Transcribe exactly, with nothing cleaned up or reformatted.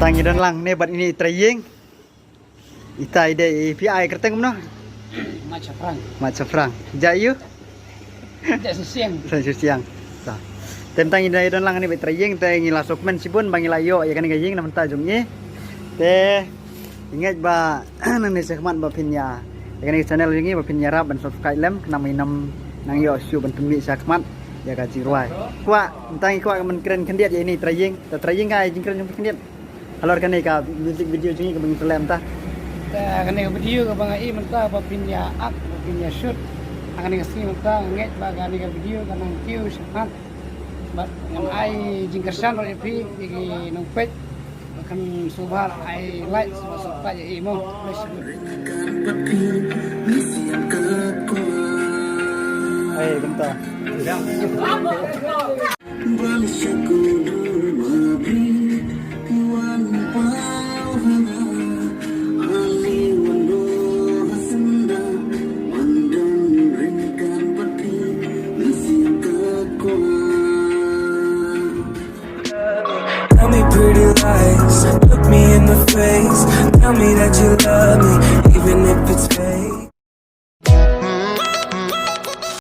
Tang i don lang ne bad ini i trai ïing. Ita i dei i pi ai kerteng mno. Mat Shafrang. Mat Shafrang. Ja yu. Ja Susiang. Sa Susiang. Sa. Tem tang i dei i don lang ne bad i trai ïing te ngi la sokmen shibun ba ngi la ïoh ïa kane ka ïing na mynta jong i. Te ngeit ba nang ne sha khmat ba phin ïa ïa kane ka channel jong i ba phin ïarap ban subscribe lem khnang ba ngin nang ïoh shuh ban pynmih sha khmat ïa ka jingrwai. Kwah tang i kwah ka ban kren khyndiat ïa ini trai ïing. Ta trai ïing ka jingkren jong khyndiat. Halor kane ka music video jong i kaba ngi pynleh mynta. Te kane ka video kaba nga i mynta ba phin ïa act ba phin ïa shoot. Ha kane ka sngi mynta nga ngeit ba kane ka video ka nang kiew shakhmat. Bad ngan ai jingkyrshan ruh ïa phi ïa ki nongpeit. Ba kan sngewbha ai like sngewbha subscribe ïa i mo. Hey, kumta. Ban sha kudum ma bri ki wan paw ha nga. Ali wan do ha syndah wan don ryngkat bad phi. Nasi ka kwah. Tell me pretty lies, look me in the face. Tell me that you love me, even if it's fake.